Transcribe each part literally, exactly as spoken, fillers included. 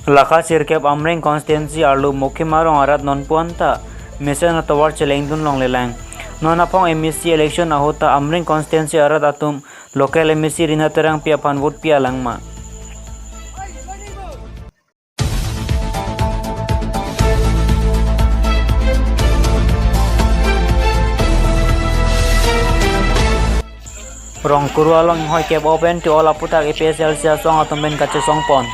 Lakha sirkep Amreng constituency arlo Mokhim arong arat nonpu anta mesen atovar chelengdun longlelang. Non aphong M A C election ahut ta Amreng constituency arat atum local M A C Rina Terangpi aphan vote pi alang ma. Rongkuru along inghoi kep open to all aphuthak A P H L C asong atum pen kachesong pon.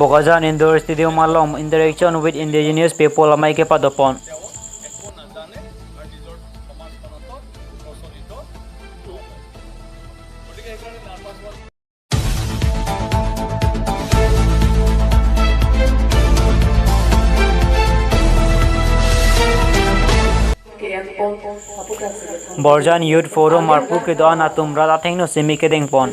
Bokajan Indoor Stadium along interaction with indigenous people amei kepadopon. Borjan Youth Forum arpu kedo-an atum rat athengno simi kedengpon.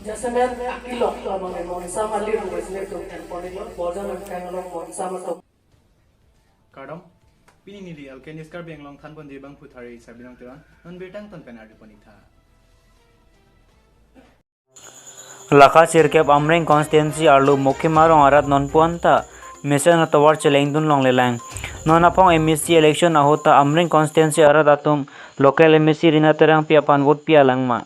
Jasemet akilok lamang monsam alir wesle tum enponilo, Borjan angkang along monsam atum. Kardom, pini neli Alkenis Karbi Anglong Thanponji bangphuthari Sarbilong Teron, non birta angton pen arjupon-iktha. Lakha sirkep Amreng constituency arlo Mokhim arong arat nonpu anta mesen atovar chelengdun longlelang. Non aphong M A C election ahut ta Amreng constituency arat atum local M A C Rina Terangpi aphan vote pi alang ma.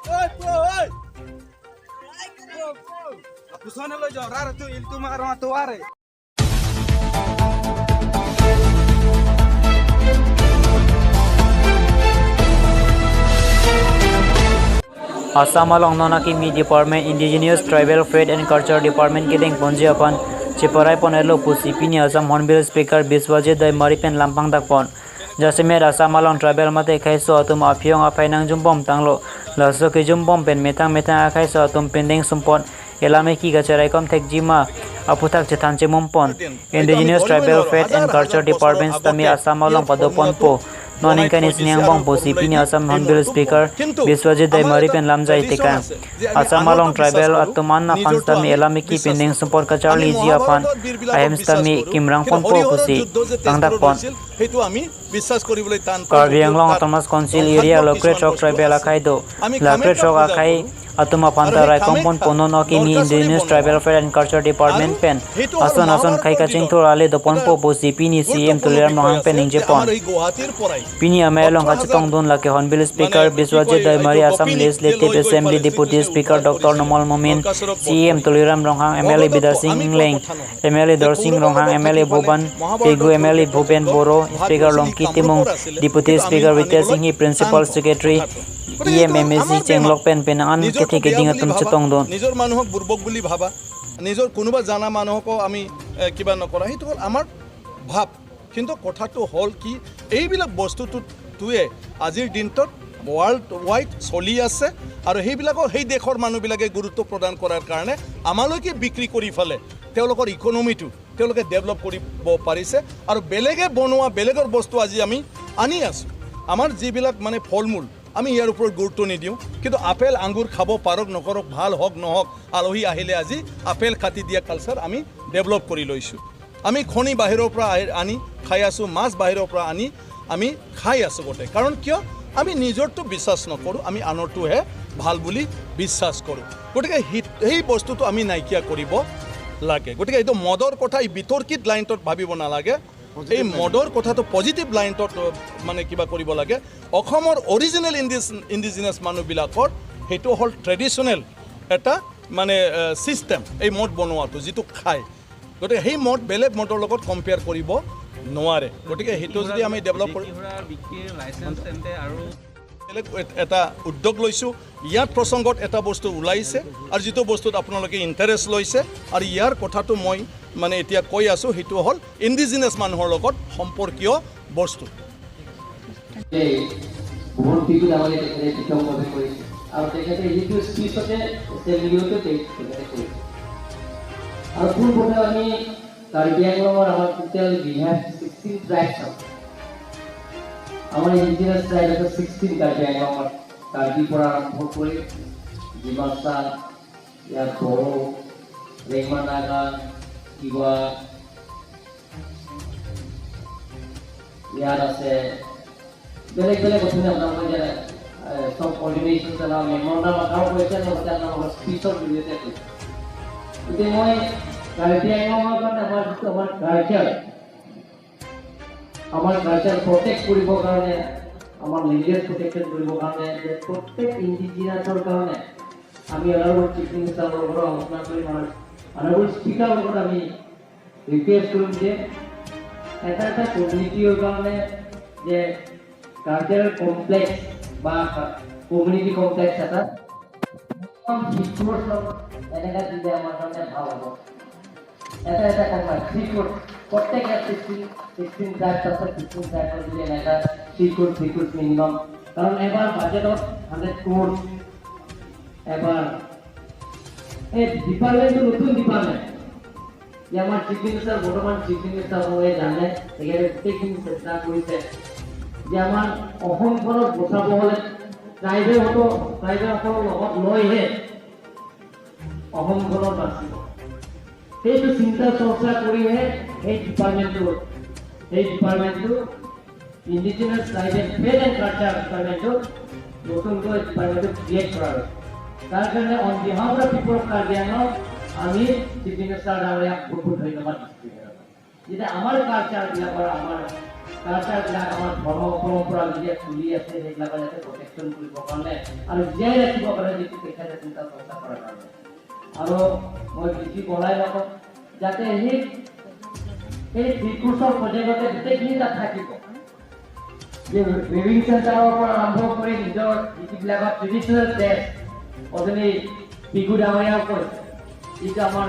Oi, bro, oi. Bro, bro. Aku sana lo, jo, rar tu, il tu marong tu are. Assam along non akimi department Indigenous Tribal Faith and Culture Department kedengponji aphan cheparai pon-etlo pusi pini Assam Hornbill Speaker Biswajit Daimari pen lampang dakpon. Jasemet Assam along tribal mate khaiso atum aphi-ong aphai nangjumbom tanglo. Laso kejumbom pen methang methang akhaiso atum pindeng sumpot elam eki kacheraikom thekji ma aphuthak chethan chemumpon. Indigenous Tribal Faith and Culture Department tame Assam along padoponpo. Non ingkan isi angbong pusi pini Assam Hornbill Speaker Biswajit Daimari pen lamjai tekang. Assam along tribal atum an aphan tame elam eki pindeng sumpot kacharliji aphan ahem tame kimrang ponpo pusi pangdakpon. সেইটো আমি বিশ্বাস কৰিবলৈ টান পাওঁ। Karbi Anglong Autonomous Council area lo krethrok tribal akhai do. La krethrok akhai atum aphan ta raikom ponpo, non akimi Indigenous Tribal Faith and Culture Department pen ason ason khai kachingthur ale doponpo pusi pini C E M Tuliram Ronghang pen ningjepon. Pini amei along kachetongdun lake Hornbill Speaker Biswajit Daimari, Assam Legislative Assembly Deputy Speaker Doctor Numal Momin, C E M Tuliram Ronghang, M L A Bidya Sing Engleng, M L A Dorsing Ronghang, M L A Bhuban Pegu, M L A Bhupen Boro, Speaker Longki Timung, Deputy Speaker Ritesh Enghi, Principal Secretary, E M, M A C Chenglok pen penang an kethe keding atum chetongdun. নিজৰ মানুহক বুৰ্বক বুলি ভাবা, নিজৰ কোনোবা জানা মানুহকো আমি, এ, কিবা নকৰা, সেইটো হ'ল আমাৰ ভাৱ। কিন্তু কথাটো হ'ল কি, এইবিলাক বস্তুটোৱে আজিৰ দিনটোত ৱৰ্ল্ড ৱাইড চলি আছে আৰু সেইবিলাকক সেই দেশৰ মানুহবিলাকে গুৰুত্ব প্ৰদান কৰাৰ কাৰণে আমালৈকে বিক্ৰী কৰি ফালে তেওঁলোকৰ ইকনমিটো তেওঁলোকে ডেভেলপ কৰিব পাৰিছে আৰু বেলেগে বনোৱা বেলেগৰ বস্তু আজি আমি আনি আছোঁ। আমাৰ যিবিলাক মানে ফল মূল, আমি ইয়াৰ ওপৰত গুৰুত্ব নিদিওঁ। কিন্তু আপেল আঙুৰ খাব পাৰক নকৰক, ভাল হওক নহওক, আলহী আহিলে আজি আপেল কাটি দিয়া কালচাৰ আমি ডেভেলপ কৰি লৈছোঁ। আমি খনি বাহিৰৰ পৰা আহি- আনি খাই আছোঁ, মাছ বাহিৰৰ পৰা আনি আমি খাই আছোঁ গোটেই। কাৰণ কিয়? আমি নিজৰটো বিশ্বাস নকৰোঁ, আমি আনৰটোহে ভাল বুলি বিশ্বাস কৰোঁ। গতিকে সি- সেই বস্তুটো আমি নাইকিয়া কৰিব লাগে। গতিকে এইটো মদৰ কথা এই বিতৰ্কিত লাইনত ভাবিব নালাগে। এই মদৰ কথাটো পজিটিভ লাইনত, মানে, কিবা কৰিব লাগে। অসমৰ অৰিজিনেল ইণ্ডিজ- ইণ্ডিজিনাছ মানুহবিলাকৰ সেইটো হ'ল ট্ৰেডিশ্যনেল এটা, মানে, ছিষ্টেম, এই মদ বনোৱাটো যিটো খায়। গতিকে সেই মদ বেলেগ মদৰ লগত কম্পেয়াৰ কৰিব নোৱাৰে। গতিকে সেইটো যদি আমি ডেভেলপ কৰোঁ, বিক্ৰী সুৰাৰ বিক্ৰীৰ লাইচেন্স তেন্তে আৰু বেলেগ এ- এটা উদ্যোগ লৈছোঁ। ইয়াত প্ৰসংগত এটা বস্তু ওলাইছে আৰু যিটো বস্তুত আপোনালোকে ইণ্টাৰেষ্ট লৈছে আৰু ইয়াৰ কথাটো মই, মানে, এতিয়া কৈ আছোঁ, সেইটো হ'ল ইণ্ডিজিনাছ মানুহৰ লগত সম্পৰ্কীয় বস্তু। এই বহুত কিছু ডাঙৰীয়া তেখেতে বিতংভাৱে কৰিছে আৰু তেখেতে সেইটো স্পীচতে এছেম্বলিতো তে- তেখেতে কৰিছে। আৰু পোনপ্ৰথমে আমি কাৰ্বি আংলঙৰ আমাৰ টোটেল we have sixteen tribes আছে। আমাৰ ইণ্ডিজিনাছ ট্ৰাইব আছে ছিক্সটিন কাৰ্বি আংলঙত। কাৰ্বিৰ পৰা আৰম্ভ কৰি ডিমাচা, ইয়াত বড়ো, ৰেংমা নাগা, তিৱা, ইয়াত আছে বেলেগ বেলেগ কথা আপোনালোকে এতিয়া, এ, চব অৰ্গেনাইজেশ্যন চলাওঁ, মেমৰেণ্ডাম আকাও কৰিছে, লগতে আপোনালোকৰ স্পীচৰ জৰিয়তে কৈছে। গতিকে মই কাৰ্বি আংলঙৰ কাৰণে আমাৰ যিটো আমাৰ কালচাৰ, আমাৰ কালচাৰ প্ৰটেক্ট কৰিবৰ কাৰণে, আমাৰ লেংগুৱেজ প্ৰটেকশ্যন কৰিবৰ কাৰণে যে প্ৰত্যেক ইণ্ডিজিনাছৰ কাৰণে আমি অনাৰেবল চিফ মিনিষ্টাৰৰ লগত আলোচনা কৰিম আৰু অনাৰেবল স্পীকাৰৰ লগত আমি ৰিকুৱেষ্ট কৰিম যে এটা এটা কমিউনিটিৰ কাৰণে যে কালচাৰেল কমপ্লেক্স বা কমিউনিটি কমপ্লেক্স এটা ফিফটি ফ'ৰ এনেকা দিলে আমাৰ কাৰণে ভাল হ'ব। এটা এটা কমপ্লেক্স ফিফটি ফ'ৰ, প্ৰত্যেক ছিক্সটিন ছিক্সটিন ট্ৰাইবছ আছে, ছিক্সটিন ট্ৰাইবছত যদি এনেকা fifty four fifty four minimum, কাৰণ এবাৰ বাজেটত হাণ্ড্ৰেড ক্ৰ'ৰ এবাৰ এই ডিপাৰ্টমেণ্টটো নতুন ডিপাৰ্টমেণ্ট। যে আমাৰ চিফ মিনিষ্টাৰ, বৰ্তমান চিফ মিনিষ্টাৰ সকলোৱে জানে, তেখেতে গোটেইখিনি চেষ্টা কৰিছে যে আমাৰ অসমখনক বচাব হ'লে ট্ৰাইবেল হ'ব, ট্ৰাইবেলসকলৰ লগত লৈহে অসমখনত বাচিব। সেইটো চিন্তা চৰ্চা কৰিহে সেই ডিপাৰ্টমেণ্টটো, সেই ডিপাৰ্টমেণ্টটো indigenous tribe and faith and culture ডিপাৰ্টমেণ্টটো নতুনকৈ ডিপাৰ্টমেণ্টটো ক্ৰিয়েট কৰা হৈছে। তাৰ কাৰণে on behalf of the people of Karbi আংলং আমি চিফ মিনিষ্টাৰ ডাঙৰীয়াক বহুত বহুত ধন্যবাদ দিছোঁ। যাতে আমাৰ কালচাৰবিলাকৰ, আমাৰ কালচাৰবিলাক, আমাৰ ধৰ্ম পৰম্পৰা যিবিলাক চলি আছে, সেইবিলাকৰ যাতে প্ৰটেকশ্যন কৰিবৰ কাৰণে আৰু জীয়াই ৰাখিবৰ কাৰণে যিটো তেখেতে চিন্তা চৰ্চা কৰাৰ কাৰণে। আৰু মই বেছি বহলাই নকওঁ, যাতে সেই, সেই ফিফটি ফ'ৰ প্ৰজেক্টতে গোটেইখিনি তাত থাকিব। যে উইভিং চেণ্টাৰৰ পৰা আৰম্ভ কৰি নিজৰ যিবিলাকৰ ট্ৰেডিশ্যনেল ড্ৰেছ, অথনি পিকু ডাঙৰীয়াও কৈছে, যিটো আমাৰ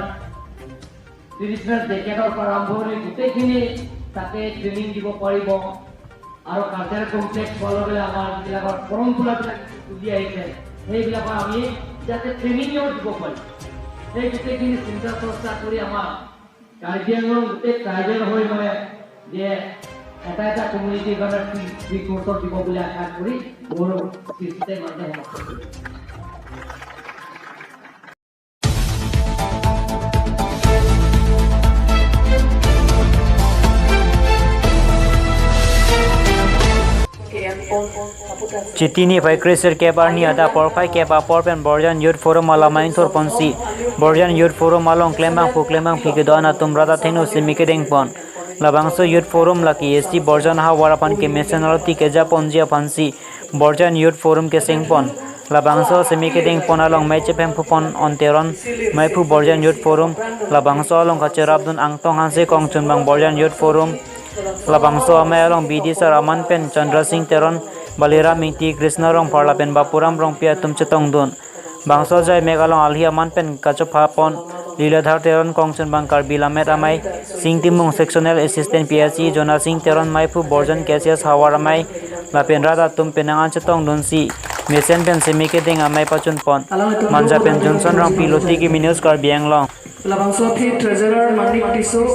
ট্ৰেডিশ্যনেল জেকেটৰ পৰা আৰম্ভ কৰি গোটেইখিনি তাতে ট্ৰেইনিং দিব পাৰিব। আৰু কালচাৰেল কমপ্লেক্স হোৱাৰ লগে লগে আমাৰ যিবিলাকৰ পৰম্পৰাবিলাক চলি আহিছে, সেইবিলাকৰ আমি যাতে ট্ৰেইনিঙো দিব পাৰোঁ। সেই গোটেইখিনি চিন্তা চৰ্চা কৰি আমাৰ কাৰ্বি আংলং গোটেই ট্ৰাইবেল হৈ মই যে এটা এটা কমিউনিটিৰ কাৰণে ফ্ৰী, ফ্ৰী কৰ্চত দিব বুলি আশা কৰি মোৰ স্পীচটো ইমানতে সমাপ্ত কৰিলোঁ। Chiti niphai kresirkep arni adap porphai kep apor pen Borjan Youth Forum alam aingthor ponsi, Borjan Youth Forum along klembangphu klembangphi kedo-an atum rat athengno simi kedengpon. Labangso Youth Forum lake S T Borjan havar aphan kemesen arlo ti kejaponji aphansi Borjan Youth Forum kesengpon. Labangso simi kedengpon along mei chephemphupon on Teron, meiphu Borjan Youth Forum. Labangso along kacherapdun Angtong Hanse kongchunbang Borjan Youth Forum. Labangso amei along B D sir aman pen Chandra Singh Teron, Baliram Ingti, Krishna Rongphar lapen Bapuram Rongpi atum chetongdun. Bangso ajai mek along alhi aman pen kachophapon Liladhar Teron kongchunbang Karbi Lammet Amei, Sing Timung Sectional Assistant P S E, Jona Singh Teron, meiphu Borjan K C S havar amei, lapen rat atum penang an chetongdunsi mesen pen simi kedeng amei pachunpon. Manja pen Johnson Rongpi, Lotiki News Karbi Anglong. Labangso aphi Treasurer Manik Tisso,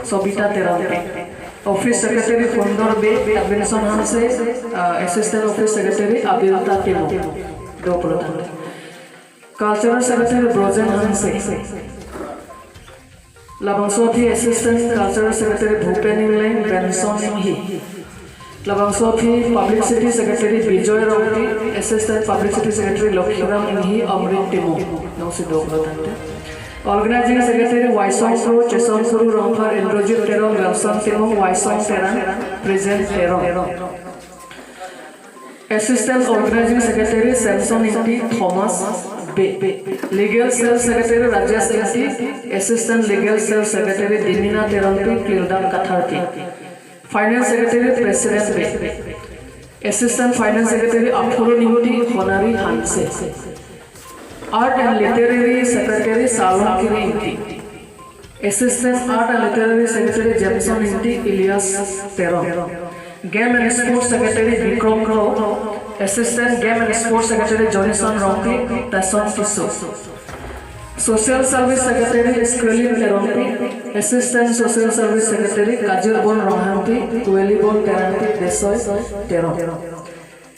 Sobita Teron. Office Secretary Fundor Bey, Admission Hanse, uh, Assistant Office Secretary Abilta Timung. Do pulo tangte. Cultural Secretary Brojen Hanse. Labangso aphi Assistant Cultural Secretary Bhupen Ingleng, Benson Inghi. Labangso aphi Publicity Secretary Bijoy Rongpi, Assistant Publicity Secretary Lokhiram Inghi, Amrit Timung. Nongsi do pulo tangte. Organizing Secretary Waisong Kro, Chesong Kro Rongphar, Indrajit Teron, Welson Timung, Waisong Terang, Present Teron. Assistant Organizing Secretary Samson Ingti, Thomas Bey. Legal Cell Secretary Rajesh Ingti, Assistant Legal Cell Secretary Dimina Teronpi, Klildam Katharpi. Finance Secretary President Bey. Assistant Finance Secretary Aphurun Ingti, Honari Hanse. Art and Literary Secretary Salom Kiri Ingti. Assistant Art and Literary Secretary Jameson Ingti, Elias Teron. Game and Sports Secretary Bikrom Kro. Assistant Game and Sports Secretary Johnson Rongpi, Tason Tisso. Social Service Secretary Skrelin Terongpi, Assistant Social Service Secretary Kajirbon Ronghangpi, Welibon Terangpi, Desoi Terong.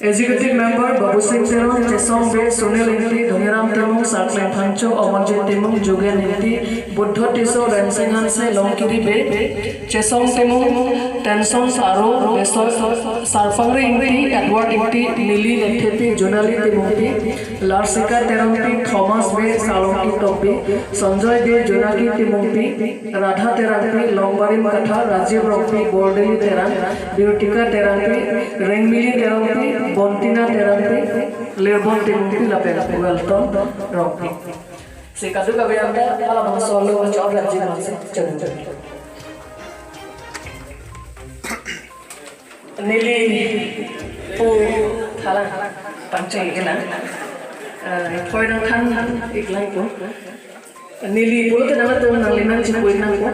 Executive Member Babu Singh Teron, Chesong Bey, Sunil Ingti, Dhoniram Timung, Sarkleng Phangcho, Amarjit Timung, Jugen Ingti, Buddho Tisso, Rensing Hanse, Longkiri Bey, Chesong Timung, Tenson Saro, Beso, Sarpangri Ingti, Edward Ingti, Nili Lekthepi, Junali Timungpi, Larsika Terongpi, Thomas Bey, Salongki Tokbi, Sanjoy Bey, Junaki Timungpi, Radha Terangpi, Longbarim Kathar, Rajiv Rongpi, Bordeli Terang, Beautika Terangpi, Rengmili Terangpi, Bontina Terangpi, Lirbon Timungpi lapen Welton Rongpi. Si kadokave anta halabangso along chot Rajiv Rongpi chot. Neli pu thalang pangcheng iklang. Eh, phoidang than iklang pu. Neli pulote nangtum nanglimen chipu iklang pu.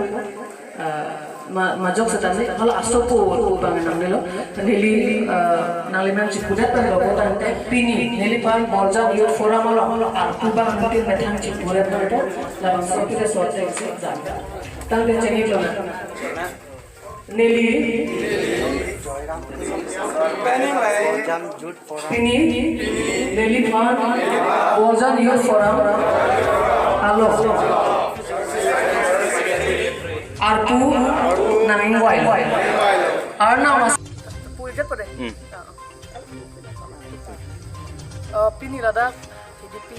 Eh, ma, majok setame, hala aso pu, pu bang nanglelo. Neli, eh, nanglimen chipudet pen lo tangte pini, neliphan Borjan Youth Forum along, arpu bang nanglitum methang chipudet pen lo, labangso aphi te sorte si jam. Tangte chengiklo nang. Neli pini neliphan Borjan Youth Forum along arpu nang-ingvai. Arnam as- Pu ikat pada? Hmm. Eh, pini ladak T D P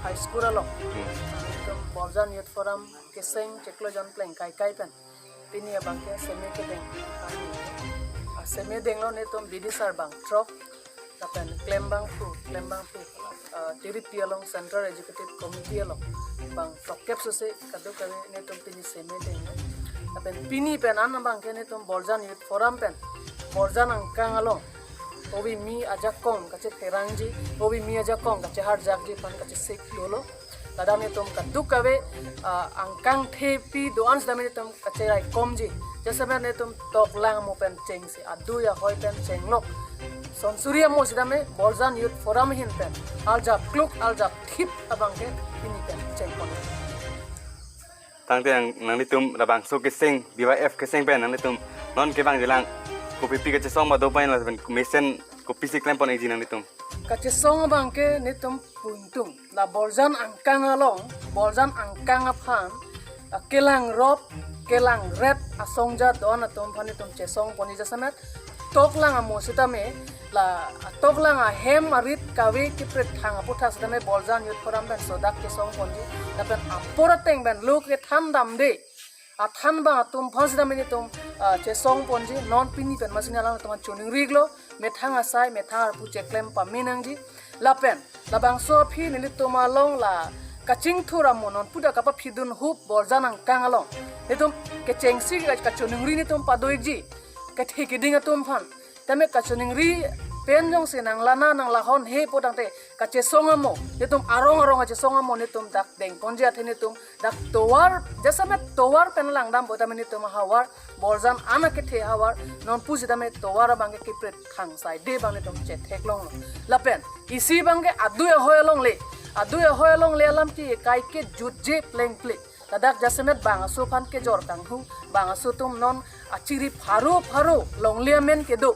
High School along. Hmm. Itum Borjan Youth Forum keseng chiklo jon pleng kai kai pen. Pini abangke seme kedeng. Ah, seme denglo netum bidi sar bang throk. Lapen klem bangphu, klem bangphu. Ah, T D P along Central Executive Committee along bang throkkep sose kadokave netum pini seme denglo. Lapen pini pen an abangke netum Borjan Youth Forum pen Borjan angkang along ove me ajakong kachetherangji, ove me ajakong kacheharjakji aphan kachesik dolo. Ladak netum kadokave, ah, angkang thepi do-an sitame netum kacheraikomji. Jasemet netum toklang amo pen chengsi, adui ahoi pen chenglok. Sonsuri amo sitame Borjan Youth Forum ahin pen arjap kluk, arjap thip abangke pini pen chengpon. Tangte nang, nanglitum labangso keseng, B Y F keseng pen nanglitum non kevangjilang kopipi kachesong ma do pen lapen mesen kopisi klempon ikji nanglitum? Kachesong abangke netum pu ingtung. La Borjan angkang along, Borjan angkang aphan, ah, kelangrop, kelangrep asong jat do-an atum aphan netum chesongponji jasemet. Toklang amo sitame, la toklang ahem arit kave kepret thang aputhak sitame Borjan Youth Forum pen sodak chesongponji. Lapen apor ateng pen lo kethan damde athan bang atum aphan sitame netum, ah, chesongponji, non pini pen masini alanglitum aphan choningri iklo, methang asai, methang arpu cheklem pame nangji. Lapen labangso aphi nelitum along la kachingthur amo, non puda kapaphidun hup Borjan angkang along netum kechengsi ka, kachoningri netum pado ikji, kethe keding atum aphan. Tame kachoningri pen jongsi nanglana nanglahon he pu tangte kachesong amo, netum arong arong kachesong amo netum dak dengponji athe netum dak tovar, jasemet tovar pen langdampo tame netum ahavar, Borjan an akethe ahavar, non pusitame tovar abangke kepret thang saide abang netum chetheklonglo. Lapen isi abangke adui ahoi alongle, adui ahoi alongle alam ke kaikejutje plengple. Ladak jasemet bang aso aphan kejor kanghu, bang aso atum non achiri pharo pharo longle amen kedo.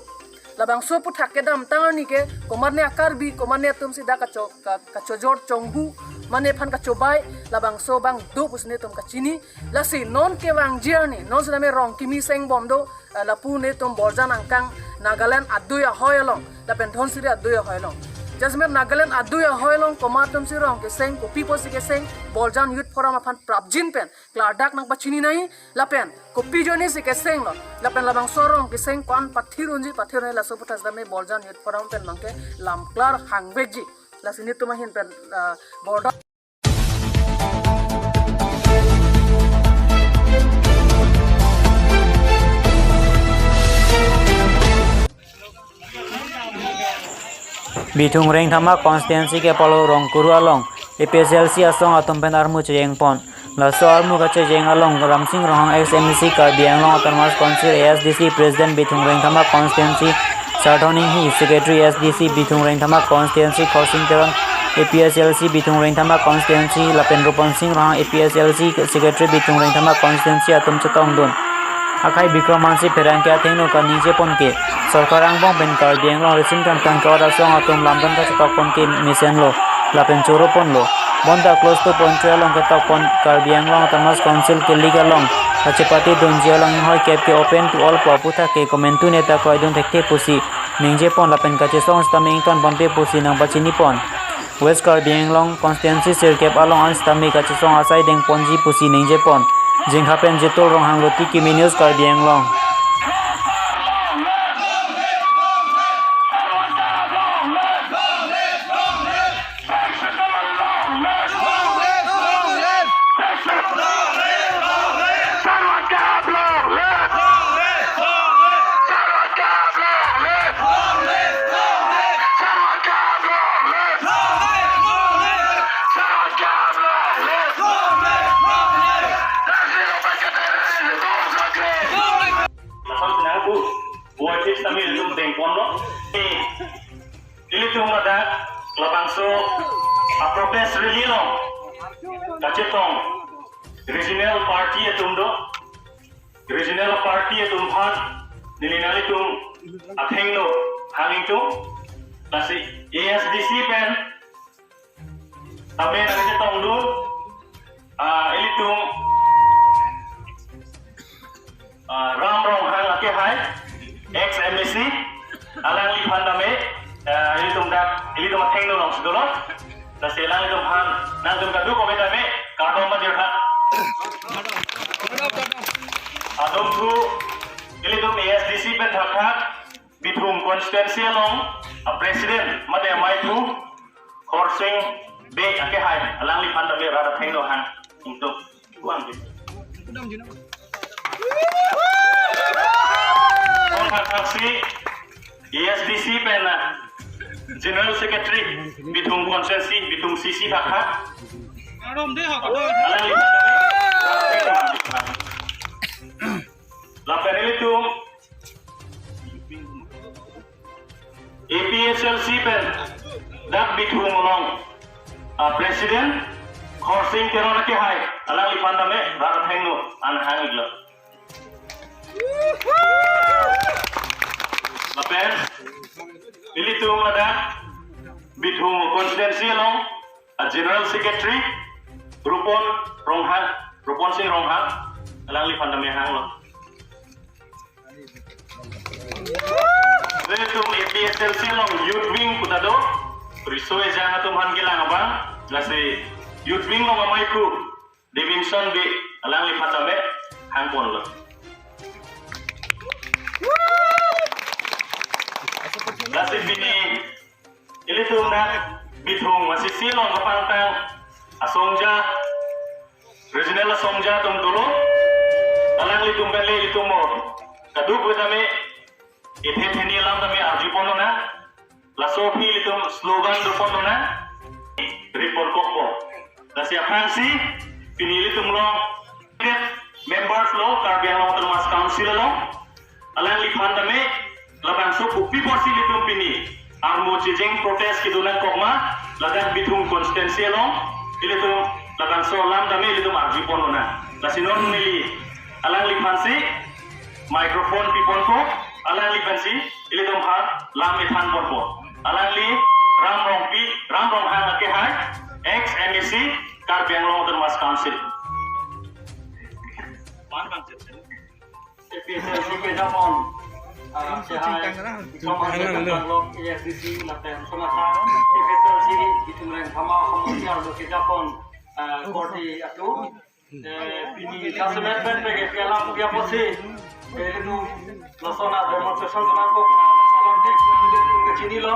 Labangso aphuthak kedamtang arni ke komatne a-Karbi, komatne atum si dak kacho-, ka-, kachojor chonghu, mane aphan kachobai, labangso abang do pusi netum kachini. Lasi non kevangji arni, non sitame Rongkimi seng bom do, eh, lapu netum Borjan angkang Nagaland adui ahoi along, lapen Dhansiri adui ahoi along. Jasemet Nagaland adui ahoi along komat atum si rong keseng, kopi apotsi keseng, Borjan Youth Forum aphan prapjin pen klardak nangpachini nangji, lapen kopi ajoine si kesenglo, lapen labangso rong keseng ko-an pathir unji, pathir unji, laso aphuthak sitame Borjan Youth Forum pen abangke lam klar hangvekji. Lasi netum ahin pen, ah, Borjan Bithung Rengthama constituency kepalo Rongkuru along A P H L C asong atum pen armu chejeng pon. Laso armu kachejeng along Ramsing Ronghang, ex M A C Karbi Anglong Autonomous Council, A S D C President Bithung Rengthama constituency, Sarthon Inghi, Secretary A S D C Bithung Rengthama constituency, Khorsing Teron, A P H L C Bithung Rengthama constituency, lapen Rupon Sing Ronghang, A P H L C Secretary Bithung Rengthama constituency atum chetongdun. Akhai Bikram Hanse pherangke athengno kaningje pon ke, sorkar angbong pen Karbi Anglong risim kangtang kawat asong atum lamtan kachetok pon ke mesenlo, lapen choro ponlo. Bonta close to ponchoi along ketok pon Karbi Anglong Autonomous Council kelik along kachepate dunji along inghoi kep ke open to all pu aphuthak ke komantu neta kroidun thekthe pusi ningje pon lapen kachesong sitame ington ponpe pusi nangpachini pon. West Karbi Anglong constituency sirkep along an sitame kachesong asai deng ponji pusi ningje pon. Jengkha pen Jitul Ronghang, Luti Kimi News, Karbi Anglong. Lason sinangku, buat sih sambil dum dengkon lo. Eh, ilitum ladak, labangso, a protest rally lo. Kachetong, regional party atum do. Regional party atum aphan, neli nanglitum athengno hang ingtung, lasi A S D C pen tame nangchetongdun, ah, ilitum, ah, Ram Ronghang akehai, ex M A C, alangliphan tame, ah, ilitum dak, ilitum athengno alongsi dolo. Lasi alanglitum aphan, nangtum kadokave tame, kardom pajirha. Adon thu, ilitum A S D C pen thakthak, Bithung constituency along, a president, mate amaithu, Khorsing Bey akehai, alangliphan tame rat athengno hang ingtung. Kuang di. Ong thakthak si, A S D C pen, ah, General Secretary, Bithung Constituency, Bithung C C thakthak. Alangliphan tame. Lapen ilitum, A P H L C pen, dak Bithung along, ah, president, Khorsing Teron akehai, alangliphan tame, rat athengno, an hang iklo. Lapen, ilitum ladak, Bithung constituency along, a general secretary, Rupon Ronghang, Rupon Sing Ronghang, alangliphan tame hanglo. Ilitum A P H L C along youth wing puta do, riso ejang atum aphan kelang abang, lasi youth wing along amaithu, Davidson Bey, alangliphan tame hang ponlo. Lasi pini, ilitum dak Bithung masisi along kapangtang asongja, regional asongja atum dolo, alanglitum pen le ilitum mo, kadokave tame, ethe theni alam tame arju pon lonang, laso aphi ilitum slogan do pon lonang, report kokpo. Lasi aphrangsi, pini ilitum along, members lo, Karbi Anglong Autonomous Council along, alangliphan tame, labangso kopi apotsi ilitum pini armu chejeng protest kedo nangkok ma, ladak Bithung constituency along, ilitum Labangso alam tame ilitum arjupon lonang. Lasi non neli alangliphansi microphone piponpo, alangliphansi ilitum aphan lam ethanponpo. Alangli Ram Rongpi, Ram Ronghang akehai, ex M A C, Karbi Anglong Autonomous Council. A P H L C kejapon, ah, kehai, Isom Hanse Tanglo, A S D C, lapen Sonata, A P H L C, Bitum Rengphama, Komosiar, kejapon, ah, korte atum, eh, pini jasemet pen pege pialam piaposi, eh, itu, lason a demonstration kenangkok, lason tek, kachinilo,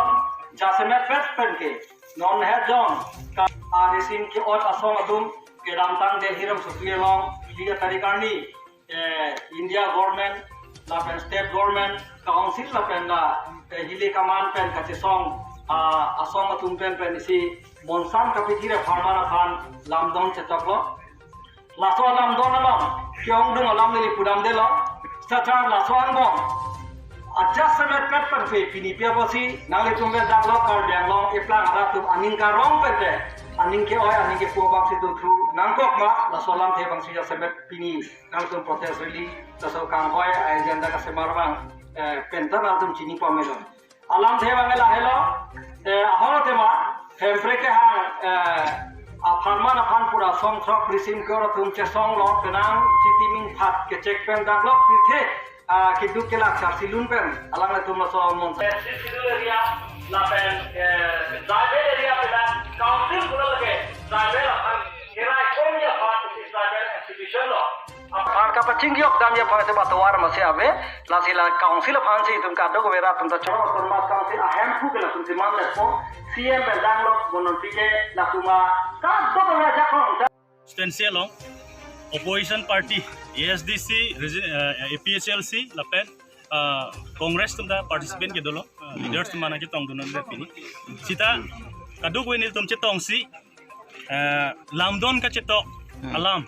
jasemet pen penke, non het jong, ka, a resim ke-ot asong atum, kedamtang Delhi rongsopi along, tiga tarik arni, eh, India government, lapen state government, council lapen la, eh, hile kaman pen kachesong, ah, asong atum pen pensi monsam kapithi re pharman aphan lamdon chetoklo. Laso lamdon along, ke-ongdung alam neli pudamdelo. Sachar laso angbong. Adjustment kat pen phe pini piaposi, nanglitum pen daklo Karbi Anglong, eplang arat atum aning karong pen phe, aning ke-oi, aning kepu abangsi dothu nangkok ma, laso alamthe abangsi jasemet pini nangtum protest rally, laso kanghoi agenda kasemar abang, eh, penta nangtum chini pamelo. Alamthe abang lahelo, eh, ahormu tema, Hemprek kehang, eh, apharman aphan pura song throk resim ke-ot atum chesonglo, penang chitiming phat kechek pen daklo, pirthe, ah, keduk kelak charsi lun pen, alanglitum laso mon. Schedule area, lapen, eh, tribal area pen council pulo lake, tribal aphan, kerai kom ya aphan, tribal institution lo. Aphan kapachingki-ok dam ya aphan te batovar masi ave, lasi la council aphansi itum kadokave rat atum ta choro, autonomous council ahemphu ke latumsi manlepo, C M pen danglo, bonon pike, latum a, kadokave ajakong. Constituency along opposition party, A S D C, regi-, eh, A P H L C, lapen, ah, Congress atum ta participant kedolo, ah, leaders atum mana ketongdun non pini. Sita kadokave nelitum chetongsi, eh, lamdon kachetok alam.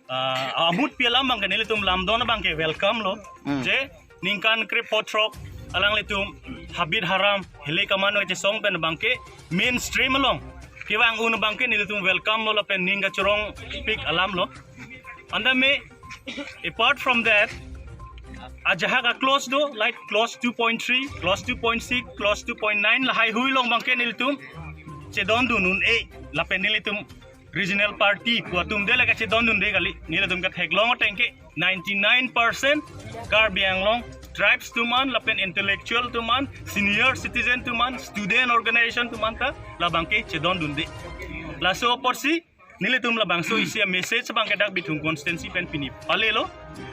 Ah, ahut pi alam abangke nelitum lamdon abangke welcome lo. Hmm. Je ningkan krepho throk alanglitum habit haram, hile kaman kachesong pen abangke mainstream along kevang un abangke nelitum welcome lo lapen ning kachorongpik alam lo. Anta me, apart from that, ajahak a-clause do, like clause two point three, clause two point six, clause two point nine lahai hui along abangke nelitum chedondun un-e, lapen nelitum regional party pu atum de lake chedondunde kali, nelitum katheklong atengke ninety-nine percent Karbi Anglong tribes atum an, lapen intellectual atum an, senior citizen atum an, student organization atum an ta labangke chedondunde. Laso apotsi nelitum labangso isi a-message abangke dak Bithung constituency pen pini palelo.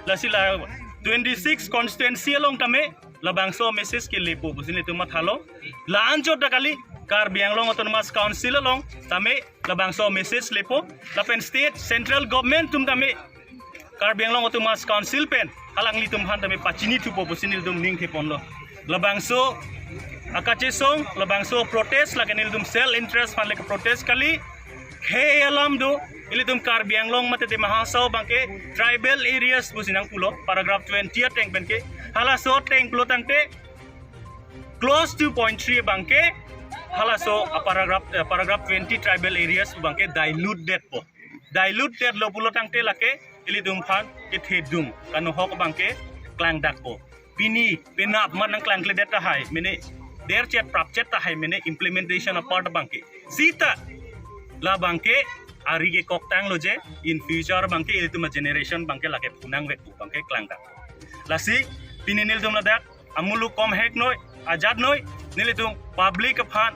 Lasi la twenty-six constituency along tame labangso message ke lepo pusi nelitum mathalo. La-anchot ta kali, Karbi Anglong Autonomous Council along tame labangso message lepo, lapen state, central government atum tame Karbi Anglong Autonomous Council pen alanglitum aphan tame pachini thupo pusi nelitum ning theponlo. Labangso akachesong, labangso protest lake nelitum self interest aphan lake protest kali. Khei alam do, ilitum Karbi Anglong mate Dima Hasao abangke tribal areas pusi nangpulo, paragraph twenty ateng penke. Halaso ateng pulo tangte clause two point three abangke, halaso a-paragraph, eh, paragraph twenty tribal areas abangke dilute detpo. Dilute detlo pulo tangte lake ilitum aphan kethedung, kanohok abangke klangdakpo. Pini penap mat nangklangkledet tahai mene, derchet prapchet tahai mene implementation a-part abangke. Sita labangke ari kekoktanglo je in future abangke ilitum a-generation abangke lake phunangvekpo abangke klangdak. Lasi pini nelitum ladak amuluk komhek noi, ajat noi, nelitum public aphan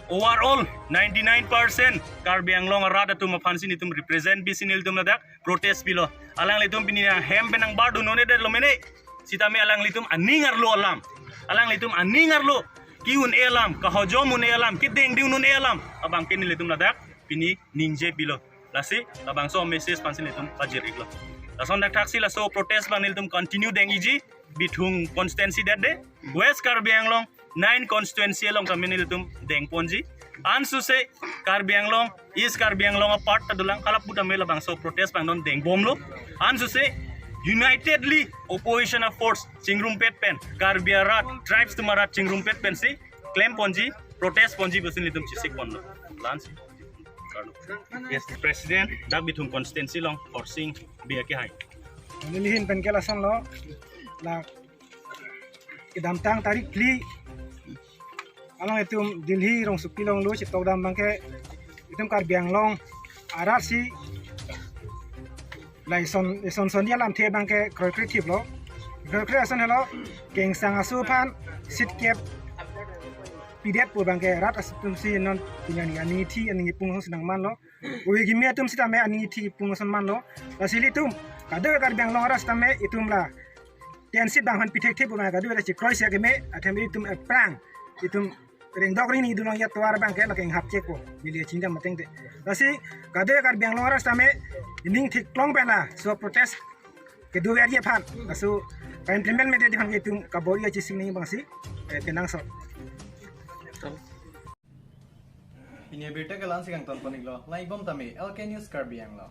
overall ninety-nine percent Karbi Anglong arat atum aphansi nelitum represent bisi nelitum ladak protest pilo. Alanglitum pini nanghem pen nangbardun un-edetlo mene. Sitame alanglitum aning arlo alam, alanglitum aning arlo ki-un-e alam, kahojom un-e alam, kedengding un-e alam abangke nelitum ladak pini ningje pilo. Lasi labangso message aphansi nelitum pajir-iklo. Lason dak thaksi laso protest abang nelitum continue deng-ikji, Bithung constituency det de, West Karbi Anglong nine constituency along tame nelitum dengponji. Ansose Karbi Anglong, East Karbi Anglong a-part ta dolang, hala pu tame labangso protest abang non dengbomlo. Ansose unitedly opposition a-force chingrumpet pen, Karbi arat, tribes atum arat chingrumpet pensi klemponji, protest ponji pusi nelitum chesikponlo. Lansi. Yes, President, dak Bithung constituency along Khorsing Bey ke hai. Nelihin pen ke lasonlo, la kedamtang tarik phli along itum Delhi rongsopi along lo chetok dam abangke itum Karbi Anglong arat si la ison ison son dia lamthe abangke kroikre thiplo. Kroikre ason helo, kengsang aso aphan seat kep pidet pu abangke rat atum si non punya ni ani thi ani pung si nangmanlo. Ui gimi atum sitame ani thi pung ason manlo. Lasi ilitum kadokave Karbi Anglong arat sitame itum la ten seat abang aphan pithekthe pu abang kadokave la chekroi si akeme, athe itum aphrang itum rengdok rini dulong ya tovar abangke la kenghap chekpo, neli chingjam ateng te. Lasi kadokave Karbi Anglong arat sitame ining thik klong pen la so protest kedo verji aphan, laso ka-implement mete aphan ke itum kabor-i achising ning abang si eh, kenangsot. Pini abirta ke la-an si kangton pon-iklo. Langbom tame, L K News Karbi Anglong.